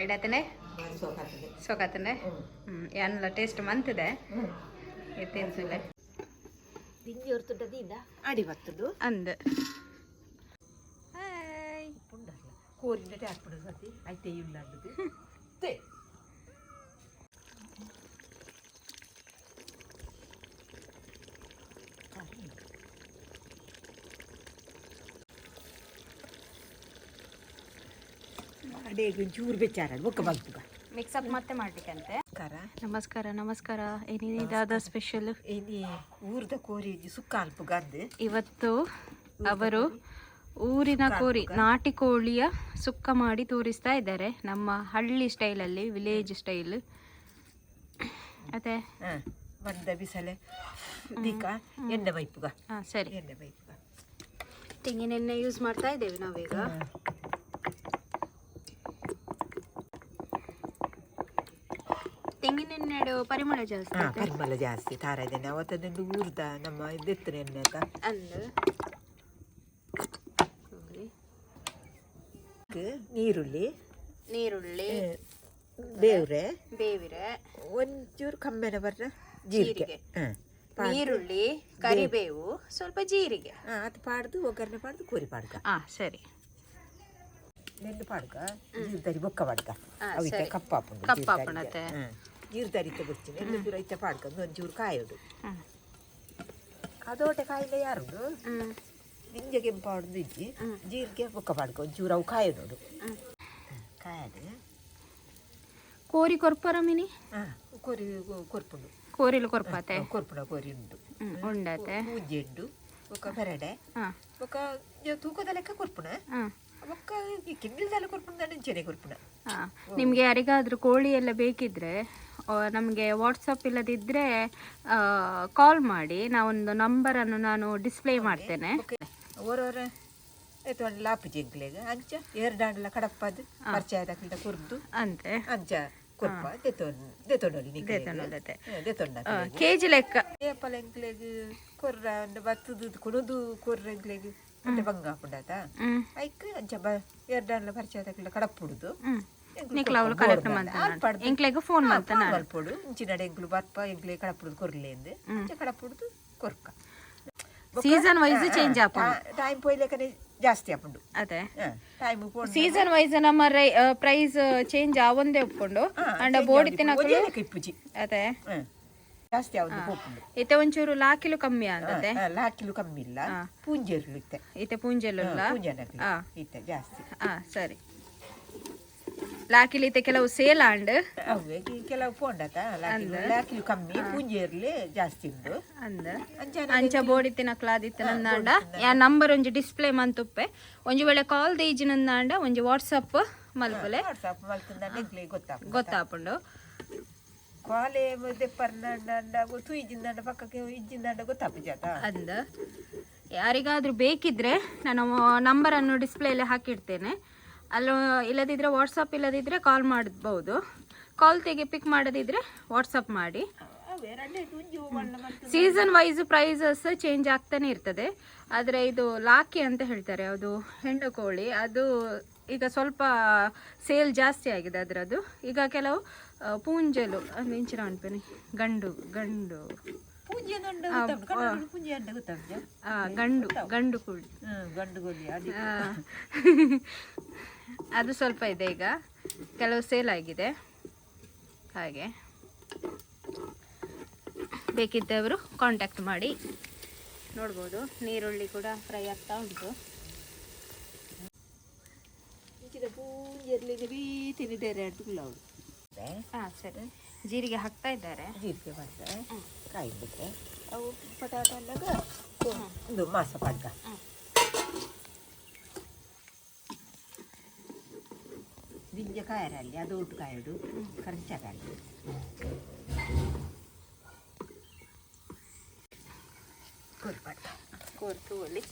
ಎಡತನೆ ಸೊಕತನೆ ಯಾನಲ taste ಮಂತಿದೆ. ಎತ್ತೇನ್ಸುಲೆ. ದಿಂಜಿ ಹೊರ್ತುಂಟದಿಂದ ಅಡಿ ಬತ್ತುಂಡು. ಅಂದ್ hi. ಪುಂಡಲ್ಲ ಕೋರಿನ ಹಾಕ್ಬಿಡು ಸತಿ ಐತೆ ಇಲ್ಲ ಅನ್ನೋದು. ಅಡೇಗೆ ಒಂಚೂರು ಬೆಚ್ಚಾರ ಬೊಕ್ಕ ಬಲ್ಪುಗ. ಮಿಕ್ಸಪ್ ಮತ್ತೆ ಮಾಡ್ಲಿಕ್ಕಂತೆ. ನಮಸ್ಕಾರ. ನಮಸ್ಕಾರ ನಮಸ್ಕಾರ. ಏನೇನಿದಾದ ಸ್ಪೆಷಲ್? ಇನಿ ಊರ್ದ ಕೋರಿ ಸುಕ್ಕ ಅಲ್ಪುಗ ಅಂದ್. ಇವತ್ತು ಅವರು ಊರಿನ ಕೋರಿ, ನಾಟಿ ಕೋಳಿಯ ಸುಕ್ಕ ಮಾಡಿ ತೋರಿಸ್ತಾ ಇದ್ದಾರೆ, ನಮ್ಮ ಹಳ್ಳಿ ಸ್ಟೈಲಲ್ಲಿ, ವಿಲೇಜ್ ಸ್ಟೈಲ್ ಅದೇ. ಹಾಂ, ಬಂದ ಬಿಸಲೆ ದೀಕ ಎಣ್ಣೆ ಬೈಪುಗ. ಹಾಂ, ಸರಿ. ಎಣ್ಣೆ ಬೈಪುಗ. ತೆಂಗಿನೆಣ್ಣೆ ಯೂಸ್ ಮಾಡ್ತಾ ಇದ್ದೇವೆ ನಾವೀಗ. ತೆಂಗಿನೆಣ್ಣೆ ಪರಿಮಳ ಜಾಸ್ತಿ. ಹಾಂ, ಪರಿಮಳ ಜಾಸ್ತಿ ತಾರದೇನೆ ಅವತ್ತದೊಂದು ಊರ್ದ ನಮ್ಮ ಇದೆತ್ತನ ಎಣ್ಣೆ ಅಂತ. ಅಂದು. ನೀರುಳ್ಳಿ. ನೀರುಳ್ಳಿ. ಬೇವ್ರೆ. ಬೇವಿರೆ. ಒಂಚೂರು ಕಮ್ಮೆನ ಬರ್ರ ಜೀರಿಗೆ. ಜೀರಿಗೆ. ಹಾಂ. ನೀರುಳ್ಳಿ, ಕರಿಬೇವು, ಸ್ವಲ್ಪ ಜೀರಿಗೆ. ಹಾಂ, ಅದು ಪಾಡ್ದು ಒಗ್ಗರಣೆ ಪಾಡ್ದು ಕೋರಿ ಪಾಡ್ಗ. ಹಾಂ, ಸರಿ. ನೆಂದು ಪಾಡ್ಗ ಜೀರ್ದರಿ ಬೊಕ್ಕ ಪಾಡ್ಗ. ಅವು ಇತ್ತೆ ಸರಿ. ಕಪ್ಪಾಪುಂಡು. ಕಪ್ಪಾಪುಂಡತೆ. ಜೀರ್ದರಿ ಇತ್ತೆ ಬಿಡ್ತೀನಿ ಎಣ್ಣೆ ಪೂರ ಇತ್ತೆ ಪಾಡ್ಗ ಒಂಚೂರು ಕಾಯೋಡು. ಹ್ಮ್. ಅದೋಟೆ ಕಾಯಿಲೆ ಯಾರುಂಡು. ಹ್ಮ್. ನಿಂಜೆ ಕೆಂಪಾಡುದು ಇಜ್ಜಿ. ಜೀರಿಗೆ ಬೊಕ್ಕ ಪಾಡ್ಗ ಒಂಚೂರು ಅವು ಕಾಯ ನೋಡು. ಹ್ಮ್. ಕಾಯದು. ಕೋರಿ ಕೊರ್ಪರ ಮಿನಿ? ಹಾಂ, ಕೋರಿ ಕೊರ್ಪುಂಡು. ಕೋರಿಲು ಕೊರ್ಪಾತೆ? ಕೊರ್ಪುಣ ಕೋರಿ ಉಂಡು. ಹ್ಮ್, ಉಂಡತೆ. ಪೂಜೆ ಉಂಡು, ಬೊಕ್ಕ ಬೆರಡೆ. ಬೊಕ್ಕ ತೂಕದ ಲೆಕ್ಕ ಕೊರ್ಪುಣ. ಬೊಕ್ಕ ಈ ಕಿಂಡಿಲ್ದಲ್ಲ ಕೊರ್ಪುಣ, ಅಂಚೆನೆ ಕೊರ್ಪುಣ. ಹಾಂ, ನಿಮಗೆ ಯಾರಿಗಾದರೂ ಕೋಳಿ ಎಲ್ಲ ಬೇಕಿದ್ರೆ, ನಮಗೆ ವಾಟ್ಸಪ್ ಇಲ್ಲದಿದ್ದರೆ ಕಾಲ್ ಮಾಡಿ. ನಾವೊಂದು ನಂಬರನ್ನು ನಾನು ಡಿಸ್ಪ್ಲೇ ಮಾಡ್ತೇನೆ. ಓರೋರ ಏತು ಒಂದು ಲಾಪು ಜಿಂಕ್ಲೆಗ್ ಅಂಚ ಏರ್ಡಾಂಡ್ಲ ಕಡಪ್ಪದು ಪರಿಚಯ ದಕ್ಲಿಡ ಕೊರ್ದು. ಅಂತೆ. ಅಂಚ ಕೊರ್ಪ ದೆತೊನ್ ದೆತೊಂಡೊಲಿ. ದೆತೊನೊಲತೆ. ದೆತೊಂಡ. ಕೆ ಜಿ ಲೆಕ್ಕ. ಏಪಲ ಎಂಕ್ಲೆಗ್ ಕೊರ್ರ ಅಂಡ ಬತ್ತದು ಕೊನೊದು ಕೊರ್ರ ಎಂಕ್ಲೆಗ್ ಅಂಟೆ ಬಂಗ ಆಪುಂಡಾತ. ಹ್ಮ್. ಐಕ್ ಅಂಚ ಬ ಏರ್ಡಾಂಡ್ಲ ಪರಿಚಯ ದಕ್ಲಿಡ ಕಡಪ್ಪುಡುದು. ಹ್ಮ್ ನಿಕ್ಲ ಅವ್ಲು ಕಲೆಕ್ಟ್ ಮಂತ ಎಂಕ್ಲೆಗ್ ಫೋನ್ ಮಂತ ನಾನು. ಮಲ್ಪೊಡು ಇಂಚಿನಡೆ ಎಂಕ್ಲು ಬರ್ಪ ಎಂಕ್ಲೆ ಕಡಪ್ಪುಡುದು ಕೊರ್ಲೇಂದು ಅಂಚ ಕಡಪ್ಪುಡುದು ಕೊರ್ಕ. ಸೀಸನ್ ವೈಸ್ ಚೇಂಜ್ ಆಪುಂಡು. ಟೈಮ್ ಪೋಯ್ಲೆಕನೆ ಜಾಸ್ತಿ ಆಪುಂಡು. ಅದೇ. ಟೈಮ್ ಪೋಂಡು. ಸೀಸನ್ ವೈಸ್ ನಮ್ಮ ಪ್ರೈಸ್ ಚೇಂಜ್ ಆವೊಂದೇ ಉಪ್ಪುಂಡು. ಅಂಡ ಬೋಡಿತ್ತಿನಕುಲು ಇಪ್ಪುಜಿ. ಅದೇ. ಜಾಸ್ತಿ ಯಾವ್ದು ಪೋಪುಂಡು. ಇತ್ತೆ ಒಂಚೂರು ಲಾಕಿಲು ಕಮ್ಮಿ ಆದತೆ. ಲಾಕಿಲು ಕಮ್ಮಿ ಇಲ್ಲ, ಪೂಂಜೆರ್ಲು ಇತ್ತೆ. ಇತ್ತೆ ಪೂಂಜೆಲುಲ್ಲ. ಪೂಂಜೆನಕ್ಲು ಇತ್ತೆ ಜಾಸ್ತಿ. ಹಾ, ಸರಿ. ಲಾಕಿಲಿ ಇತ್ತೆ ಕೆಲವು ಸೇಲ್ ಆಂಡ್. ಅವೇ ಕೆಲವು ಪೋಂಡತ ಲಾಕಿಲು ಲಾಕಿಲು ಕಮ್ಮಿ, ಪೂಂಜೆರ್ಲಿ ಜಾಸ್ತಿ ಉಂಡು. ಅಂದ. ಅಂಚ. ಅಂಚ ಬೋಡಿತ್ತಿನಕ್ಲ ಆದಿತ್ತ ನಂದಾಂಡ ಯಾ ನಂಬರ್ ಒಂಜಿ ಡಿಸ್ಪ್ಲೇ ಮಂತುಪ್ಪೆ. ಒಂಜಿ ವೇಳೆ ಕಾಲ್ ದೇಜಿ ನಂದಾಂಡ ಒಂಜಿ ವಾಟ್ಸಪ್ ಮಲ್ಪುಲೆ. ವಾಟ್ಸಪ್ ಮಲ್ತಂದ ಗೊತ್ತಾಪುಂಡು. ಗೊತ್ತಾಪುಂಡು. ಕಾಲೆ ದೆಪ್ಪರ್ನಂಡ ತುಯಿಜಿಂದಂಡ ಪಕ್ಕಕ್ಕೆ ಇಜ್ಜಿಂದಂಡ ಗೊತ್ತಾಪುಜಾತ. ಅಂದ. ಯಾರಿಗಾದ್ರೂ ಬೇಕಿದ್ರೆ ನಾನು ನಂಬರನ್ನು ಡಿಸ್ಪ್ಲೇಯಲ್ಲಿ ಹಾಕಿಡ್ತೇನೆ. ಅಲ್ಲೂ ಇಲ್ಲದಿದ್ದರೆ, ವಾಟ್ಸಪ್ ಇಲ್ಲದಿದ್ದರೆ ಕಾಲ್ ಮಾಡ್ಬೋದು. ಕಾಲ್ ತೆಗೆ ಪಿಕ್ ಮಾಡದಿದ್ದರೆ ವಾಟ್ಸಪ್ ಮಾಡಿ. ಅವೇ ರಡ್ಡೆ ಒಂಜಿ ಬಣ್ಣ ಮತ್ತು. ಸೀಸನ್ ವೈಸ್ ಪ್ರೈಸಸ್ ಚೇಂಜ್ ಆಗ್ತಾನೆ ಇರ್ತದೆ. ಆದರೆ ಇದು ಲಾಕಿ ಅಂತ ಹೇಳ್ತಾರೆ, ಅದು ಹೆಣ್ಣು ಕೋಳಿ. ಅದು ಈಗ ಸ್ವಲ್ಪ ಸೇಲ್ ಜಾಸ್ತಿ ಆಗಿದೆ ಅದರದ್ದು. ಈಗ ಕೆಲವು ಪೂಂಜಲು ಮಿಂಚಿನ ಅನ್ಪೇನೆ, ಗಂಡು ಗಂಡು. ಪೂಂಜೆ ಗೊತ್ತಾಪುಂಡು, ಕನ್ನಡದಲ್ಲಿ ಪೂಂಜೆ ಅಂಡ ಗೊತ್ತಾಪುಜ. ಗಂಡು ಗಂಡು ಕೋಳಿ. ಹ್ಮ್, ಗಂಡು ಗೋಲಿ ಅದು. ಅದು ಸ್ವಲ್ಪ ಇದೆ ಈಗ, ಕೆಲವು ಸೇಲ್ ಆಗಿದೆ. ಹಾಗೆ ಬೇಕಿದ್ದವರು ಕಾಂಟ್ಯಾಕ್ಟ್ ಮಾಡಿ. ನೋಡ್ಬೋದು, ನೀರುಳ್ಳಿ ಕೂಡ ಫ್ರೈ ಆಗ್ತಾ ಉಂಟು. ಇಂಚಿನ ಪೂಂಜೆರ್ಲಿ ಬೀತಿನಿ ಡೇರೆ ಅಡ್ದು. ಹಾಂ, ಸರಿ. ಜೀರಿಗೆ ಹಾಕ್ತಾ ಇದ್ದಾರೆ. ಜೀರಿಗೆ ಮಾಡ್ತಾರೆ ಕಾಯಿ ಬಿಟ್ಟರೆ ಅವು ಪಟಾಟ ಅಲ್ಲಾಗ ಒಂದು ಮಾಸ ಪಾಡ್ಕ. ದಿಂಜ ಕಾಯರಲ್ಲಿ ಅದು ಒಟ್ಟು ಕಾಯಡು ಖರ್ಚಾಗಲ್ಲಿ. ಕೋರಿ ಪಾಡ್ಕ. ಕೋರ್ತು ಒಲಿ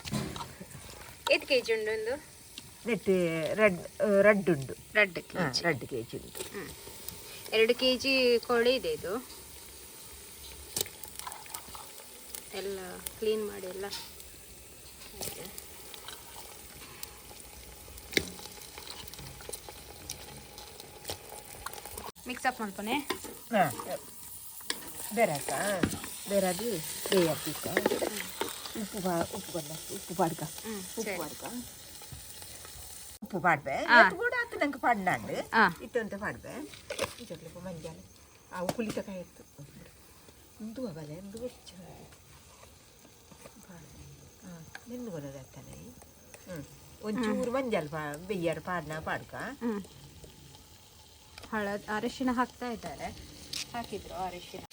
ಏತ್ ಕೆ ಜಿ ಉಂಡು ಒಂದು? ನೆಟ್ ರಡ್ ರಡ್ಡು ಉಂಡು. 2 ಕೆ ಜಿ. 2 ಕೆ ಜಿ ಉಂಟು. 2 ಕೆ ಜಿ ಕೋಳಿ ಇದೆ ಇದು. ಎಲ್ಲ ಕ್ಲೀನ್ ಮಾಡಿ ಎಲ್ಲ ಹಾಗೆ. ಮಿಕ್ಸ್ ಅಪ್ ಮಲ್ಪನೆ. ಹಾಂ, ಬೇರಾಕ ಬೇರಾದು ಬೇಯಾಕ ಉಪ್ಪು ಬಾ ಉಪ್ಪು ಬಂದ ಉಪ್ಪು ಪಾಡ್ಕ. ಉಪ್ಪು ಪಾಡ್ಕ, ಉಪ್ಪು ಪಾಡ್ಬೆ ಕೂಡ ಆತು ನಂಗೆ ಪಾಡ್ನಾಂಡು. ಇತ್ತಂತ ಪಾಡ್ಬೆ ಇಚಕ್ಲೆ ಮಂಜಾಲೆ ಅವು ಕುಲಿತ ಕಾಯಿತ್ತು ಉಂದು ಬಲೆ ಉಂದು ಹೆಚ್ಚು ಹಾಂ ನಿನ್ನು ಕೊನದಾಗ್ತಾನೆ. ಹ್ಞೂ, ಒಂಚೂರು ಮಂಜಾಲ್ ಪಾ ಬೆಯ್ಯಾರ ಪಾಡ್ನ ಪಾಡ್ಕ. ಹಳದ್ ಅರಿಶಿನ ಹಾಕ್ತಾ ಇದ್ದಾರೆ, ಹಾಕಿದ್ರು ಅರಿಶಿನ.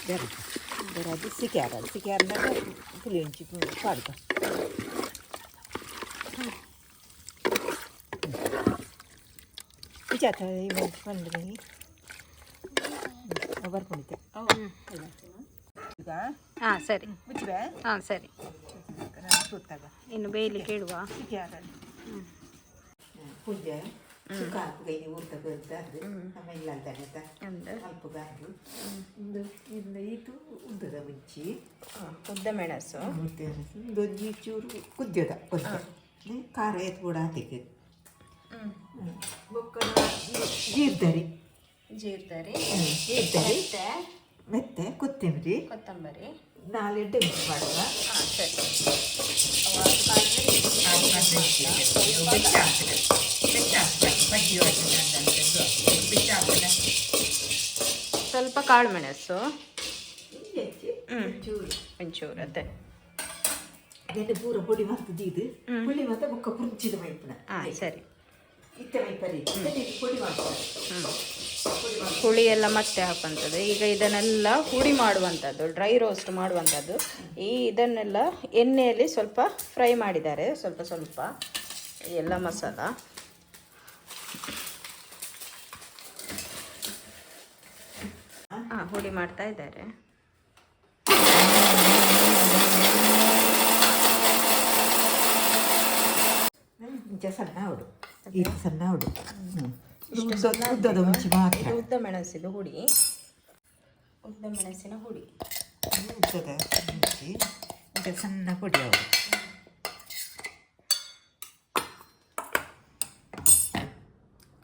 ಬೇರೆ ಬೇರೆ ಅದು ಸಿಕ್ಯಾರ ಸಿಕ್ಯಾರನಾಗ ಪುಳಿ ಒಂಚಿ ಪಾಡ್ಕ. ವಿಚಾರ ಬಂದ್ರೆ ಬರ್ಕೊಂಡಿದ್ದೆ ಈಗ. ಹಾಂ, ಸರಿ. ಮುಚ್ಚಿಬೆ. ಹಾಂ, ಸರಿ. ನಾನು ಸುತ್ತಾಗ. ಇನ್ನು ಬೇಯಲಿಕ್ಕೆ ಇಡುವ. ಸಿಕ್ಯಾರ ಪೂಜೆ ಸುಖ ಹಾಕುಗ ಇನಿ ಊರ್ತ ಬರ್ತದೆ ನಮ್ಮ ಇಲ್ಲ ಅಂತ. ಒಂದು ಅಲ್ಪಗಾದು ಒಂದು ಇನ್ನು ಇದು ಉದ್ದದ ಮುಂಚಿ. ಉದ್ದ ಮೆಣಸು. ಒಂದೊಂಜಿ ಚೂರು ಕುದ್ಯದ ಕೊಂತ ಖಾರ ಎತ್ ಕೂಡ ಹಾಕಿಕ್ಕೆ ಬೊಕ್ಕ ಜೀರ್ದರಿ. ಜೀರ್ದರಿ. ಜೀರ್ದರಿ. ಮತ್ತೆ? ಮೆತ್ತೆ ಕೊತ್ತಂಬರಿ. ಕೊತ್ತಂಬರಿ. ನಾಲೆಡ್ಡೆ ಉಂಟು ಮಾಡುವ. ಹಾಂ, ಸರಿ. ಬೆಚ್ಚ ಆಗ್ತದೆ, ಬೆಚ್ಚ ಆಗ್ತದೆ, ಬಜ್ಜಿ ಬೆಚ್ಚ ಆಗ್ತದೆ. ಸ್ವಲ್ಪ ಕಾಳು ಮೆಣಸು. ಚೂರು. ಒಂಚೂರು ಅದೇ. ಅದನ್ನು ಪೂರ ಪೊಡಿ ಮಾಡ್ತದೆ ಇದು ಪುಳಿ ಮತ್ತೆ ಬೊಕ್ಕ ಪುಂಚಿದ ಮೈಪುನ. ಹಾಂ, ಸರಿ. ಇತ್ತ ಮೈಪರಿ ಪೊಡಿ ಮಾಡ್ತಾರೆ, ಪೊಡಿ ಮಾಡ್ತಾರೆ. ಹುಳಿ ಎಲ್ಲ ಮತ್ತೆ ಹಾಕುವಂಥದ್ದು. ಈಗ ಇದನ್ನೆಲ್ಲ ಹುಡಿ ಮಾಡುವಂಥದ್ದು, ಡ್ರೈ ರೋಸ್ಟ್ ಮಾಡುವಂಥದ್ದು. ಈ ಇದನ್ನೆಲ್ಲ ಎಣ್ಣೆಯಲ್ಲಿ ಸ್ವಲ್ಪ ಫ್ರೈ ಮಾಡಿದ್ದಾರೆ, ಸ್ವಲ್ಪ ಸ್ವಲ್ಪ ಎಲ್ಲ ಮಸಾಲ. ಹಾಂ, ಹುಡಿ ಮಾಡ್ತಾ ಇದ್ದಾರೆ. ಇಂಚ ಸಣ್ಣ ಅವಡು, ಇದು ಸಣ್ಣ ಅವಡು. ಉದ್ದದ ಮುಂಚೆ ಮಾತ್ರ. ಇದು ಉದ್ದ ಮೆಣಸಿದು ಹುಡಿ, ಉದ್ದ ಮೆಣಸಿನ ಹುಡಿ. ಉದ್ದದ ಮುಂಚೆ ಇಂಚ ಸಣ್ಣ ಪೊಡಿ ಅವಡು.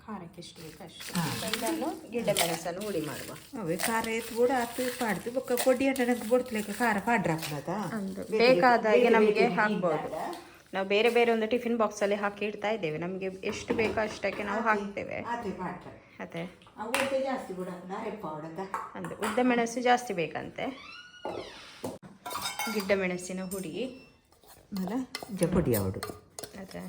ಖಾರಕ್ಕೆ ಎಷ್ಟು ಬೇಕು ಅಷ್ಟು. ಇದನ್ನು ಗಿಡ್ಡ ಮೆಣಸನ್ನು ಹುಡಿ ಮಾಡುವ. ಅವೇ ಖಾರ ಎತ್ತು ಕೂಡ ಆತು ಪಾಡ್ದು ಬೊಕ್ಕ ಪೊಡಿ ಅಂಡ ನಂಗೆ ಬೊಡ್ತಲೇಕ ಖಾರ ಪಾಡ್ರಾಕ್ನದ. ಬೇಕಾದ ಹಾಗೆ ನಮಗೆ ಹಾಕ್ಬೋದು. ನಾವು ಬೇರೆ ಬೇರೆ ಒಂದು ಟಿಫಿನ್ ಬಾಕ್ಸಲ್ಲಿ ಹಾಕಿ ಇಡ್ತಾ ಇದ್ದೇವೆ. ನಮಗೆ ಎಷ್ಟು ಬೇಕೋ ಅಷ್ಟಕ್ಕೆ ನಾವು ಹಾಕ್ತೇವೆ. ಆತೆ ಪಾಡ್ರ. ಅದೇ. ಅವು ಉದ್ದ ಜಾಸ್ತಿ ಕೂಡ ರೆಪ್ಪ ಅವಡದ. ಅಂದ್ರೆ ಉದ್ದ ಮೆಣಸು ಜಾಸ್ತಿ ಬೇಕಂತೆ. ಗಿಡ್ಡ ಮೆಣಸಿನ ಹುಡಿ. ಆಮೇಲೆ ಇಂಚ ಪೊಡಿ ಅವಡು. ಅದೇ.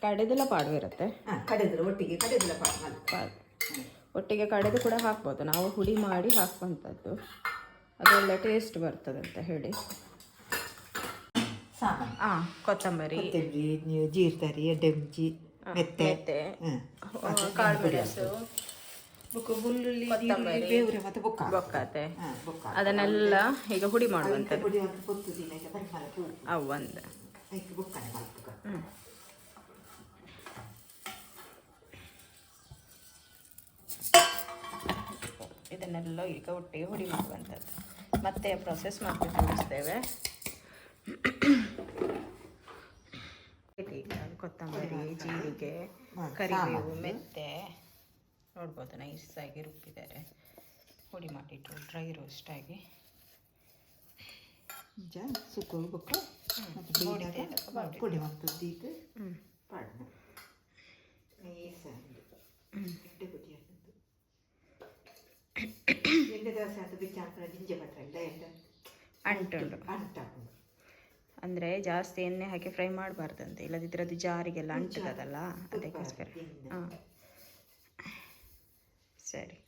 ಕಡೆದೆಲ್ಲ ಪಾಡು ಇರುತ್ತೆ. ಹಾಂ, ಕಡೆದ್ರ ಒಟ್ಟಿಗೆ ಕಡೆದಲ ಪಾಡ್ ಮಲ್ಪ. ಒಟ್ಟಿಗೆ ಕಡೆದು ಕೂಡ ಹಾಕ್ಬೋದು. ನಾವು ಹುಡಿ ಮಾಡಿ ಹಾಕುವಂಥದ್ದು, ಅದೊಳ್ಳೆ ಟೇಸ್ಟ್ ಬರ್ತದೆ ಅಂತ ಹೇಳಿ. ಸಾಮಾನು. ಹಾಂ, ಕೊತ್ತಂಬರಿ. ಕೊತ್ತಂಬರಿ, ಜೀರ್ತರಿ, ಎಡ್ಡೆ ಮುಂಚಿ, ಮೆತ್ತೆ. ಮೆತ್ತೆ. ಹ್ಮ್. ಕಾಳು ಮೆಣಸು. ಬೊಕ್ಕ ಬುಳ್ಳುಳ್ಳಿ. ಕೊತ್ತಂಬರಿ. ಬೇವ್ರೆ ಮತ್ತೆ ಬೊಕ್ಕ. ಬೊಕ್ಕತೆ. ಹಾಂ, ಬೊಕ್ಕ. ಅದನ್ನೆಲ್ಲ ಈಗ ಹುಡಿ ಮಾಡುವಂಥದ್ದು. ಪೊಡಿ ಒಂದು ಪೊತ್ತು ದಿನ ಈಗ ಪರಿಮಳ ಪೂ. ಅವು ಒಂದು. ಐಕ್ ಬೊಕ್ಕನೆ ಮಲ್ಪುಗ. ಇದನ್ನೆಲ್ಲ ಈಗ ಒಟ್ಟಿಗೆ ಹುಡಿ ಮಾಡುವಂಥದ್ದು. ಮತ್ತೆ ಪ್ರೊಸೆಸ್ ಮತ್ತೆ ತೋರಿಸ್ತೇವೆ. ಈಗ ಕೊತ್ತಂಬರಿ, ಜೀರಿಗೆ, ಕರಿಬೇವು, ಮೆಂತೆ ನೋಡ್ಬೋದು. ನೈಸಾಗಿ ರುಬ್ಬಿದ್ದಾರೆ, ಹುಡಿ ಮಾಡಿಟ್ಟು ಡ್ರೈ ರೋಸ್ಟ್ ಆಗಿ. ಇಂಚ ಸುಕ್ಕ ಬೊಕ್ಕ ಮತ್ತೆ ಬೇಯ್ದಾಗ ಪೊಡಿ ಮಾಡ್ತದ್ದು ಈಗ ಪಾಡ್ನ ನೈಸ್ ಎಡ್ಡೆ ಪೊಡಿ ಆಗ್ತದೆ. ಎಣ್ಣೆ ದೋಸೆ ಅಂತ ಬಿಚ್ಚ ಹಾಕೋಣ ಜಿಂಜೆ ಪಟ್ರ ಇಲ್ಲ ಎಣ್ಣೆ. ಅಂಟುಂಡು. ಅಂಟಾಕೊಂಡು. ಅಂದರೆ ಜಾಸ್ತಿ ಎಣ್ಣೆ ಹಾಕಿ ಫ್ರೈ ಮಾಡಬಾರ್ದಂತೆ, ಇಲ್ಲದಿದ್ದರೆ ಅದು ಜಾರಿಗೆಲ್ಲ ಅಂಟುತ್ತದಲ್ಲ, ಅದಕ್ಕೋಸ್ಕರ. ಹಾಂ, ಸರಿ.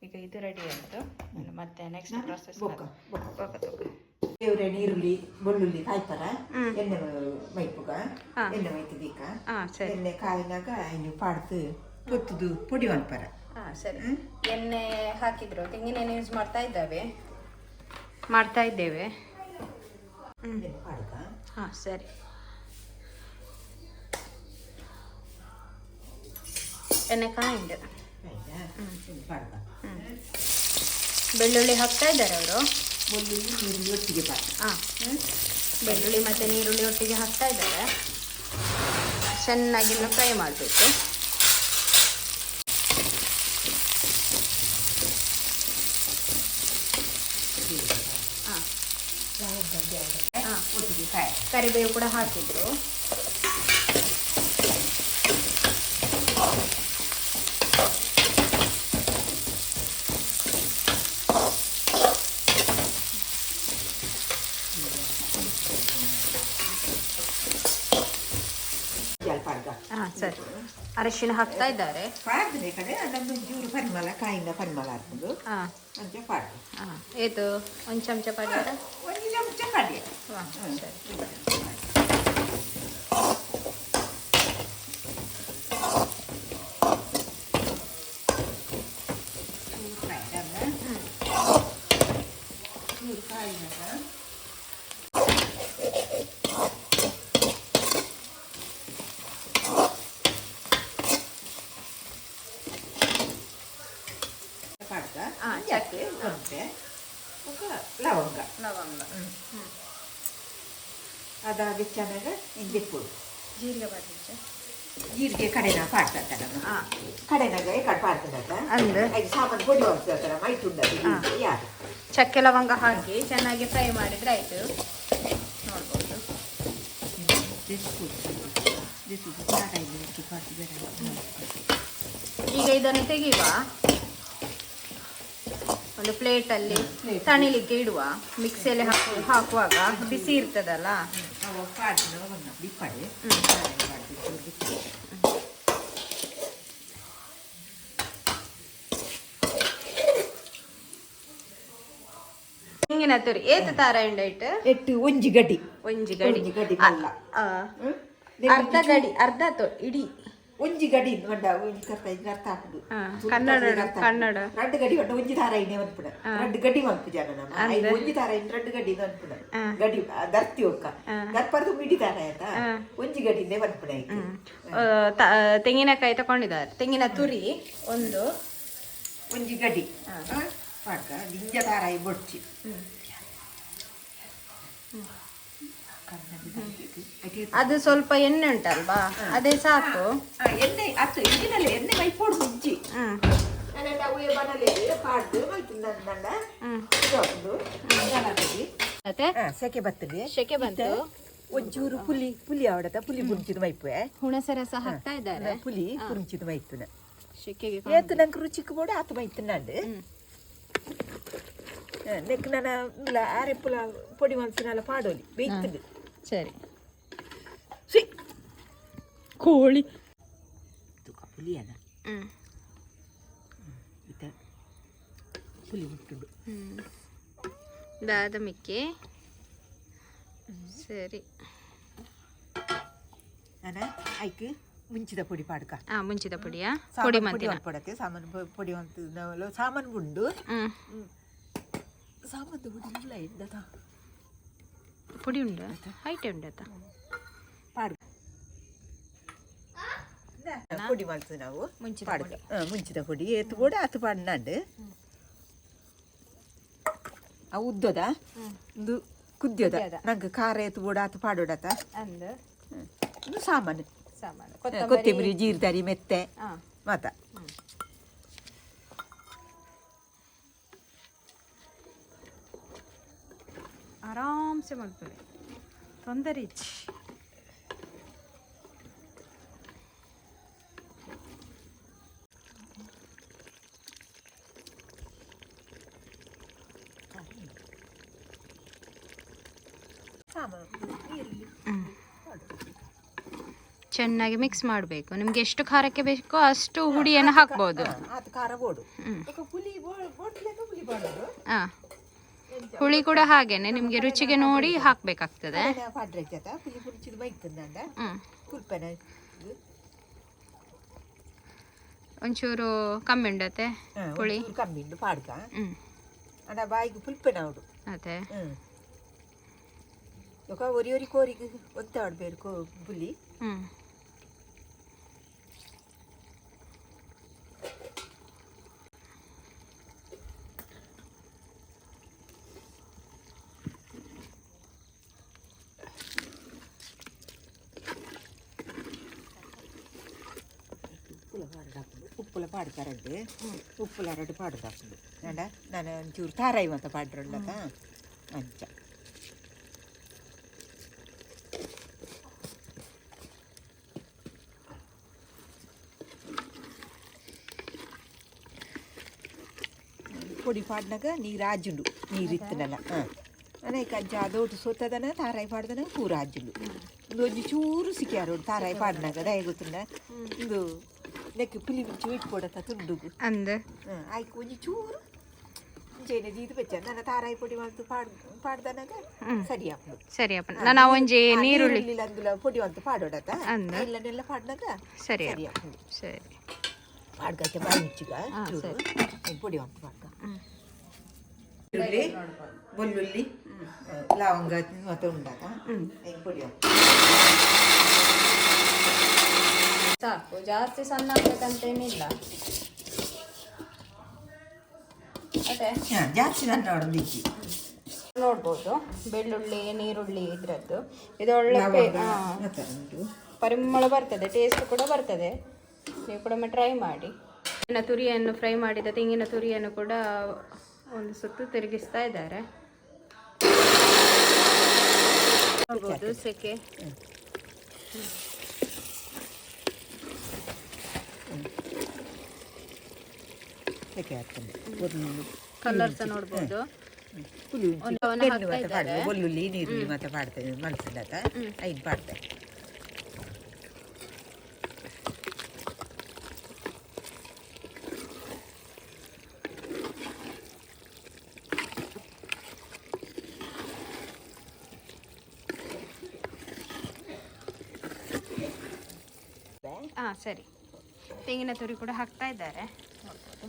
ಈಗ ಇದು ರೆಡಿ ಆಯಿತು. ಇನ್ನು ಮತ್ತೆ ನೆಕ್ಸ್ಟ್ ಪ್ರೊಸೆಸ್. ಬೊಕ್ಕ ಬೊಕ್ಕ ಬೇವ್ರೆ, ನೀರುಳ್ಳಿ, ಬೆಳ್ಳುಳ್ಳಿ ಕಾಯ್ಪರ ಎಣ್ಣೆ ಮೈಪುಗ, ಎಣ್ಣೆ ಮೈತದೀಕ. ಹಾಂ, ಸರಿ. ಎಣ್ಣೆ ಕಾಯಿನಾಗ ಇನ್ನು ಪಾಡ್ದು ಪೊತ್ತುದು ಪೊಡಿ ಮಲ್ಪರ. ಹಾಂ, ಸರಿ. ಎಣ್ಣೆ ಹಾಕಿದ್ರು ತೆಂಗಿನ ಎಣ್ಣೆ ಯೂಸ್ ಮಾಡ್ತಾ ಇದ್ದೇವೆ. ಎಣ್ಣೆ ಪಾಡ್ಕ. ಹಾಂ, ಸರಿ. ಎಣ್ಣೆ ಕಾಯಿಂಡು. ಆಯ್ತಾ? ಎಣ್ಣೆ ಪಾಡ್ಕ. ಬೆಳ್ಳುಳ್ಳಿ ಹಾಕ್ತಾ ಇದ್ದಾರೆ ಅವರು. ಬೆಳ್ಳುಳ್ಳಿ ನೀರುಳ್ಳಿ ಒಟ್ಟಿಗೆ ಪಾಡ್ದು. ಹಾಂ, ಬೆಳ್ಳುಳ್ಳಿ ಮತ್ತು ನೀರುಳ್ಳಿ ಒಟ್ಟಿಗೆ ಹಾಕ್ತಾ ಇದ್ದಾರೆ. ಚೆನ್ನಾಗಿ ಫ್ರೈ ಮಾಡಬೇಕು. ಹಾಂ ಹಾಂ ಒಟ್ಟಿಗೆ ಕಾಯಿ. ಕರಿಬೇವು ಕೂಡ ಹಾಕಿದ್ರು. ಜಲ್ ಪಾಡ್ಗ. ಹಾಂ, ಸರಿ, ಅರಿಶಿನ ಹಾಕ್ತಾ ಇದ್ದಾರೆ. ಪಾಡ್ದು ಬೇಕಾದ್ರೆ ನಮ್ಮ ಜೂರು ಪರಿಮಳ ಕಾಯಿಂದ ಪರಿಮಳ ಹಾಕೊಂಡು ಹಾಂ ಅಂಚ ಪಾಡ್ದು. ಹಾಂ, ಇದು ಒಂದು ಚಮಚ ಪಾಡ್ಯಾರ? ಒಂದು ಚಮಚ ಪಾಡ್ಯ. ಹಾಂ, ಸರಿ. ಚೂರು ಕಾಯಿನಾಗ ಪಾಡ್ಕ. ಚಕ್ಕೆ. ಒಂತೆ ಬೊಕ್ಕ ಲವಂಗ. ಲವಂಗ. ಅದಾಗಿ ಚೆನ್ನಾಗ ಇಂದೆಪ್ಪುಡು. ಜೀರಿಗೆ ಬಾರ್ದಿಚ್ಚ? ಜೀರಿಗೆ ಕಡೆನ ಪಾಡ್ತಾರ. ಹಾಂ. ಕಡೆನಾಗ ಕಡೆ ಪಾಡ್ತಾರ. ಅಂದ್ ಐದು ಸಾಮಾನು ಪೊಡಿ ಮಾಡ್ತಾರ, ಮೈಟುಂಡ ಯಾರು. ಚಕ್ಕೆ ಲವಂಗ ಹಾಕಿ ಚೆನ್ನಾಗಿ ಫ್ರೈ ಮಾಡಿದ್ರೆ ಆಯಿತು, ನೋಡ್ಬೋದು. ಈಗ ಇದನ್ನು ತೆಗೆಯುವ, ಒಂದು ಪ್ಲೇಟಲ್ಲಿ Plate. ತಣಿಲಿಕ್ಕೆ ಇಡುವ. ಮಿಕ್ಸಿಯಲ್ಲಿ ಹಾಕುವಾಗ ಬಿಸಿ ಇರ್ತದಲ್ಲ. ಅವ ಪಾಡ್ನ ಒಂದು ಬಿಪ್ಪಡೆ. ತೆಂಗಿನ ತುರಿ ಏತು ತಾರ ಉಂಡೈಟ್? ಎಟ್ಟು ಒಂಜಿ ಗಡಿ. ಒಂಜಿ ಗಡಿ. ಒಂಜಿ ಗಡಿ ಮಲ್ಲ. ಆ, ಅರ್ಧ ಗಡಿ, ಅರ್ಧ ತೊ ಇಡೀ. ಒಂಜಿ ಗಡಿ ಮಂಡ ಒಂಜಿ ಕರ್ತ ಇಜ್ಜಿ ಅರ್ಥ ಆಪುಂಡು. ಕನ್ನಡ, ಕನ್ನಡ. ರಡ್ಡು ಗಡಿ ಉಂಡ ಒಂಜಿ ದಾರ ಐನೆ ಮನ್ಪುಣ. ರಡ್ಡು ಗಡಿ ಮನ್ಪು ಜನ ನಮ್ಮ. ಐನ್ ಒಂಜಿ ದಾರ ಐನ್ ರಡ್ಡು ಗಡಿ ಮನ್ಪುಣ. ಗಡಿ ದರ್ತಿ ಒಕ್ಕ ದರ್ಪರ್ದು ಮಿಡಿ ದಾರ ಆಯ್ತಾ, ಒಂಜಿ ಗಡಿಂದೆ ಮನ್ಪುಣ ಐಕ್. ತೆಂಗಿನಕಾಯಿ ತಗೊಂಡಿದ್ದಾರೆ, ತೆಂಗಿನ ತುರಿ ಒಂದು. ಒಂಜಿ ಗಡಿ ಪಾಡ್ಕ ದಿಂಜ ದಾರ ಬೊಡ್ಚಿ. ಅದು ಸ್ವಲ್ಪ ಎಣ್ಣೆ ಉಂಟಲ್ವಾ, ಅದೇ ಸಾಕು. ಎಣ್ಣೆ ಅತ್ತು ಇಂಜಿನಲ್ಲ ಎಣ್ಣೆ ಮೈಪೋಡು ಮುಂಚಿ. ನನ್ನ ಅವೇ ಬನಲೆ ಪಾಡ್ದು ಮೈತು ನನ್ನ ಇದು ಹಾಕಿ. ಮತ್ತೆ ಸೆಕೆ ಬರ್ತದೆ. ಸೆಕೆ ಬಂತು. ಒಂಚೂರು ಪುಲಿ ಪುಲಿ ಅವಡತ ಪುಲಿ ಪುಂಚಿದ ಮೈಪುವೆ. ಹುಣಸೆ ರಸ ಹಾಕ್ತಾ ಇದ್ದಾರೆ. ಪುಲಿ ಪುಂಚಿದ ಮೈತುನ. ಶೆಕೆಗೆ. ಏತು ನಂಗೆ ರುಚಿಕ್ ಬೋಡ ಆತು ಮೈತುನಾಂಡ್. ನೆಕ್ ನನ್ನ ಆರೆಪ್ಪುಲ ಪೊಡಿ ಮನ್ಸಿನಲ್ಲ ಪಾಡೋಲಿ ಬೇಯ್ತುಂಡು. ಸರಿ. ಸಿ. ಕೋಳಿ. ತುಕ ಪುಲಿಯನ ಇತ ಪುಲಿ ಉಂಟುಂಡು. ದಾದ ಮಿಕ್ಕಿ, ಸರಿ. ನಾನ ಐಕ್ ಮುಂಚಿದ ಪೊಡಿ ಪಾಡ್ಕ. ಮುಂಚಿದ ಪುಡಿಯಾ? ಪೊಡಿ ಸಾಮಾನು ಪೊಡಿ ಮಂತಿನ ಮಲ್ಪಡತ್ತೆ. ಸಾಮಾನು ಪೊಡಿ ಅಂತ ಸಾಮಾನು ಉಂಡು. ಸಾಮಾನು ಪೊಡಿ ಇಲ್ಲ ಎಂದದ. ಪುಡಿ ಉಂಡು, ಹೈಟ್ ಉಂಡತ. ಪಾಡ್ ಪೊಡಿ ಮಾಡ್ತೀವಿ ನಾವು. ಮುಂಚಿದ. ಪಾಡ್ಕ. ಮುಂಚಿದ ಪೊಡಿ ಏತು ಬೋಡ ಆತು ಪಾಡ್ನಾಂಡ್. ಆ ಉದ್ದದ ಒಂದು ಕುದ್ಯದ ನಂಗೆ ಖಾರ ಏತು ಬೋಡ ಆತು ಪಾಡೋಡತ. ಅಂದ್. ಇದು ಸಾಮಾನು. ಸಾಮಾನು. ಕೊತ್ತಂಬರಿ, ಜೀರ್ದಾರಿ ಮೆತ್ತೆ ಮಾತ. ಆರಾಮ್ಸೆ ಮಲ್ಪಲೆ, ತೊಂದರೆ ಇಚ್ಚಿ. ಸಾಮಾನು ನೀರುಳ್ಳಿ. ಚೆನ್ನಾಗಿ ಮಿಕ್ಸ್ ಮಾಡಬೇಕು. ನಿಮ್ಗೆ ಎಷ್ಟು ಖಾರಕ್ಕೆ ಬೇಕೋ ಅಷ್ಟು ಹುಡಿಯನ್ನು ಹಾಕ್ಬೋದು. ಆತು ಖಾರ ಬೋಡು ಬೊಕ ಪುಲಿ ಬೋಟ್ಲೆಕ್ಕ ಪುಲಿ ಬಾಡೋದು. ಹುಳಿ ಕೂಡ ಹಾಗೇನೆ, ನಿಮಗೆ ರುಚಿಗೆ ನೋಡಿ ಹಾಕಬೇಕಾಗ್ತದೆ. ಪಾಡ್ರೆ ಪುಲಿ ಪುಲಿಚಿದ ಬೈತಂದ ಕುಲ್ಪೆನ. ಒಂಚೂರು ಕಮ್ಮಿ ಉಂಡತೆ ಹುಳಿ? ಒಂಚೂರು ಕಮ್ಮಿ ಉಂಡು ಪಾಡ್ಕ. ಅಂಡ ಬಾಯಿಗೆ ಪುಲ್ಪೆನ ಅವಡು. ಅದೇ. ಬೊಕ ಒರಿ ಒರಿ ಕೋರಿಗೆ ಒತ್ತೆ ಆಡ್ಬೇರು ಕೋ ಪುಲಿ. ಪಾಡ್ದಾಪುಂಡು ಉಪ್ಪುಲ ಪಾಡ್ತಾರಡ್ಡು ಉಪ್ಪುಲ ರಡ್ಡು ಪಾಡ್ದಾಪುಂಡು ಅಂಡ ನಾನು ಒಂಚೂರು ತಾರಾಯಿ ಮಾತ ಪಾಡ್ರಂಡತ ಅಂಚ ಪೊಡಿ ಪಾಡ್ನಾಗ ನೀರು ಆಜುಂಡು ನೀರು ಇತ್ತನಲ್ಲ ಹಾಂ ಅನೇಕ ಅಂಚ ಅದೋಟು ಸೊತ್ತದನ ತಾರಾಯಿ ಪಾಡ್ದನ ಪೂರ ಆಜುಂಡು ಒಂದು ಒಂಜಿ ಚೂರು ಸಿಕ್ಕಿಯಾರೋಡು ತಾರಾಯಿ ಪಾಡ್ನಾಗ ದಯ ಗೊತ್ತುಂಡ ಇದು ನೆಕ್ ಪಿಲಿ ಮಿಂಚು ಇಟ್ಕೊಡತ್ತ ತುಂಡುಗು ಅಂದ್ ಆಯ್ಕೆ ಒಂಜಿ ಚೂರು ಇಂಚೆನೆ ದೀದು ಬೆಚ್ಚ ನನ್ನ ತಾರಾಯಿ ಪೊಡಿ ಮಂತು ಪಾಡ್ ಪಾಡ್ದನಾಗ ಸರಿ ಆಪುಂಡು ಸರಿ ಅಪ್ಪ ನಾನು ಒಂಜಿ ನೀರುಳ್ಳಿ ಅಂದುಲ ಪೊಡಿ ಮಂತು ಪಾಡೋಡತ ಅಂದ್. ಇಲ್ಲನೆಲ್ಲ ಪಾಡ್ನಾಗ ಸರಿ ಸರಿ ಆಪುಂಡು ಸರಿ ಪಾಡ್ಗತ್ತೆ ಬಾಯಿ ಮುಚ್ಚಿಗ ಚೂರು ಪೊಡಿ ಮಂತು ಪಾಡ್ಕ ಈರುಳ್ಳಿ ಬೆಳ್ಳುಳ್ಳಿ ಲವಂಗ ಮತ್ತೆ ಉಂಡಾತ ಹೆಂಗೆ ಪೊಡಿ ಮಂತು ಸಾಕು, ಜಾಸ್ತಿ ಸಣ್ಣ ಆಗ್ಬೇಕಂತೇನಿಲ್ಲ. ಅದೇ. ಹಾಂ, ಜಾಸ್ತಿ ನನ್ನ ಹೊಡೆದಿಕ್ಕಿ. ನೋಡ್ಬೋದು, ಬೆಳ್ಳುಳ್ಳಿ ನೀರುಳ್ಳಿ ಇದ್ರದ್ದು ಇದು ಒಳ್ಳೆ ಮತ್ತೆ ಉಂಟು. ಪರಿಮಳ ಬರ್ತದೆ, ಟೇಸ್ಟ್ ಕೂಡ ಬರ್ತದೆ. ನೀವು ಕೂಡ ಒಮ್ಮೆ ಟ್ರೈ ಮಾಡಿ. ತೆಂಗಿನ ತುರಿಯನ್ನು, ಫ್ರೈ ಮಾಡಿದ ತೆಂಗಿನ ತುರಿಯನ್ನು ಕೂಡ ಒಂದು ಸುತ್ತು ತಿರುಗಿಸ್ತಾ ಇದ್ದಾರೆ. ನೋಡ್ಬೋದು ಸೆಕೆ. ಸೆಕೆ ಆಗ್ತದೆ ಬೆಳ್ಳುಳ್ಳಿ. ಕಲರ್ ಸಹ ನೋಡ್ಬೋದು. ಪುಲಿ ಒಂದು ಅವನ ಬೆಳ್ಳುಳ್ಳಿ ಹಾಕ್ತಾ ಮತ್ತೆ ಇದ್ದಾರೆ. ಪಾಡ್ದೆ, ಬೆಳ್ಳುಳ್ಳಿ ನೀರುಳ್ಳಿ ಮತ್ತೆ ಪಾಡ್ತೇವೆ ಮಲ್ಸಿಲ್ಲತ ಐದು ಪಾಡ್ತೆ. ಹಾಂ ಸರಿ, ತೆಂಗಿನ ತುರಿ ಕೂಡ ಹಾಕ್ತಾ ಇದ್ದಾರೆ, ನೋಡ್ಬೋದು.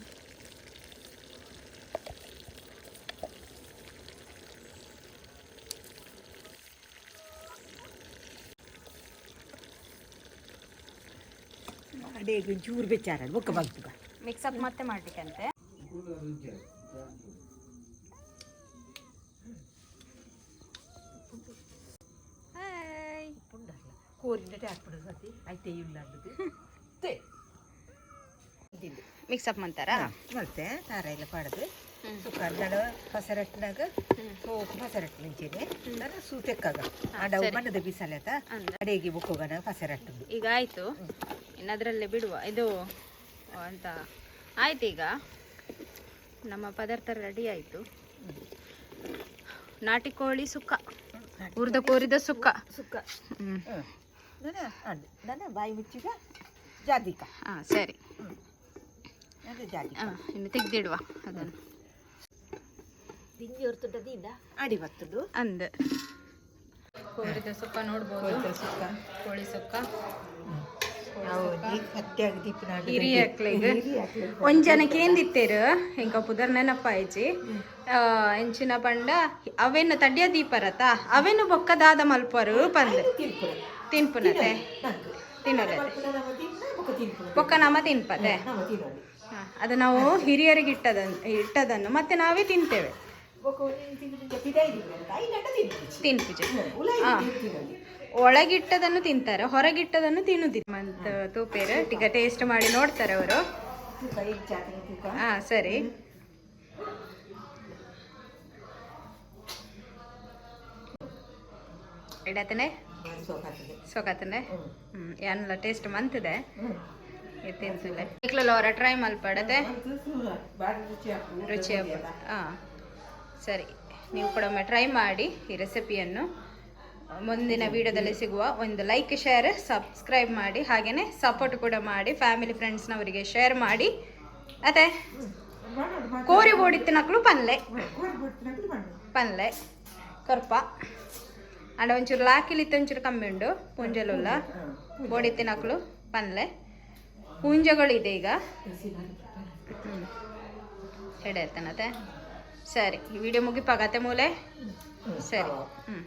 ಅಡೇಗೆ ಒಂಚೂರು ಬೆಚ್ಚಾರ ಬೊಕ್ಕ ಬಲ್ಪುಗ. ಮಿಕ್ಸಪ್ ಮತ್ತೆ ಮಾಡ್ಲಿಕ್ಕಂತೆ. ಹಾಯ್. ಉಂಡಲ್ಲ ಕೋರಿನ ಹಾಕ್ಬಿಡೋದು ಸತಿ ಐತೆ ಇಲ್ಲ ಅನ್ನೋದು. ಮಿಕ್ಸಪ್ ಅಂತಾರಾ? ಮತ್ತೆ ತಾರ ಎಲ್ಲ ಪಾಡದು ಸುಕ್ಕ ನಾನು ಪಸರಟ್ಟಿನಾಗ ಸೋಕು ಪಸರಟ್ಟು ಮುಂಚೆನೆ ನಾನು ಸೂ ತೆಕ್ಕಾಗ ಆಡ ಮಣ್ಣದ ಬಿಸಲೆತ ಅಡೇಗೆ ಬೊಕ್ಕೋಗನ ಪಸರಟ್ಟುದು. ಈಗ ಆಯಿತು, ಇನ್ನು ಅದರಲ್ಲೇ ಬಿಡುವ ಇದು ಅಂತ ಆಯ್ತು. ಈಗ ನಮ್ಮ ಪದಾರ್ಥ ರೆಡಿ ಆಯಿತು. ನಾಟಿ ಕೋಳಿ ಸುಕ್ಕ, ಹುರಿದ ಕೋರಿದ ಸುಕ್ಕ. ಸುಕ್ಕ. ಹ್ಮ್. ನನ್ನ ನನ್ನ ಬಾಯಿ ಮುಚ್ಚಿಗ ಜಾದಿಕ. ಹಾಂ ಸರಿ. ಅದು ಜಾದಿಕ. ಹಾಂ, ಇನ್ನು ತೆಗೆದಿಡುವ ಅದನ್ನು. ತಿಂಡಿ ಹೊರ್ತುಂಟದಿಂದ ಅಡಿ ಬರ್ತುಂಡು. ಅಂದ ಕೋರಿದ ಸುಕ್ಕ ನೋಡ್ಬೋದು. ಸುಕ್ಕ. ಕೋಳಿ ಸುಕ್ಕ. ಪತ್ತೆಯಾಗಿ ದೀಪನ. ಹಿರಿಯಕ್ಲೆಗ್ ಒಂದ್ ಜನಕ್ಕೆ ಏಂದಿತ್ತೇರು ಎಂಕ ಪುದರ್ ನೆನಪಾಯ್ಜಿ. ಎಂಚಿನ ಪಂಡ ಅವೇನು ತಡ್ಯ ದೀಪರತ ಅವೇನು ಬೊಕ್ಕ ದಾದ ಮಲ್ಪರು ಪಂದ್ ತಿನ್ಪುನತೆ ತಿನ್ನೋದೆ ಬೊಕ್ಕ ನಮ್ಮ ತಿನ್ಪತೆ. ಅದು ನಾವು ಹಿರಿಯರಿಗೆ ಇಟ್ಟದನ್ನು ಮತ್ತೆ ನಾವೇ ತಿಂತೇವೆ. ತಿನ್ಪುಜೆ. ಒಳಗಿಟ್ಟದನ್ನು ತಿಂತಾರೆ, ಹೊರಗಿಟ್ಟದನ್ನು ತಿನ್ನುದಿಲ್ಲ ಅಂತ ತೂಪೇರು. ಈಗ ಟೇಸ್ಟ್ ಮಾಡಿ ನೋಡ್ತಾರೆ ಅವರು. ಹಾ ಸರಿ. ಇಡತನೆ ಸೊಕತನೆ ಏನೆಲ್ಲ ಟೇಸ್ಟ್ ಮಂತಿದೆ ತಿನ್ಸುಲೆ ಅವರ ಟ್ರೈ ಮಲ್ಪಡತೆ ರುಚಿ. ಹಾಂ ಸರಿ, ನೀವು ಕೂಡ ಒಮ್ಮೆ ಟ್ರೈ ಮಾಡಿ ಈ ರೆಸಿಪಿಯನ್ನು. ಮುಂದಿನ ವಿಡಿಯೋದಲ್ಲಿ ಸಿಗುವ. ಒಂದು ಲೈಕ್, ಶೇರ್, ಸಬ್ಸ್ಕ್ರೈಬ್ ಮಾಡಿ, ಹಾಗೆಯೇ ಸಪೋರ್ಟ್ ಕೂಡ ಮಾಡಿ. ಫ್ಯಾಮಿಲಿ ಫ್ರೆಂಡ್ಸ್ನವರಿಗೆ ಶೇರ್ ಮಾಡಿ. ಅದೇ ಕೋರಿ ಬೋಡಿತ್ತಿನಕ್ಲು ಪನ್ಲೆ ಪನ್ಲೆ ಕೊರ್ಪ ಅಂಡ ಒಂಚೂರು ಲಾಕಿಲಿತ್ತು ಒಂಚೂರು ಕಮ್ಮಿ ಉಂಡು ಪೂಂಜಲುಲ್ಲ ಬೋಡಿತ್ತಿನಕ್ಲು ಪನ್ಲೆ ಪೂಂಜಗಳಿದೆ ಈಗ. ಎಡೆ ಆಯ್ತಾನತೆ. ಸರಿ, ಈ ವಿಡಿಯೋ ಮುಗಿಪಾಗತ್ತೆ ಮೂಲೆ. ಸರಿ. ಹ್ಞೂ.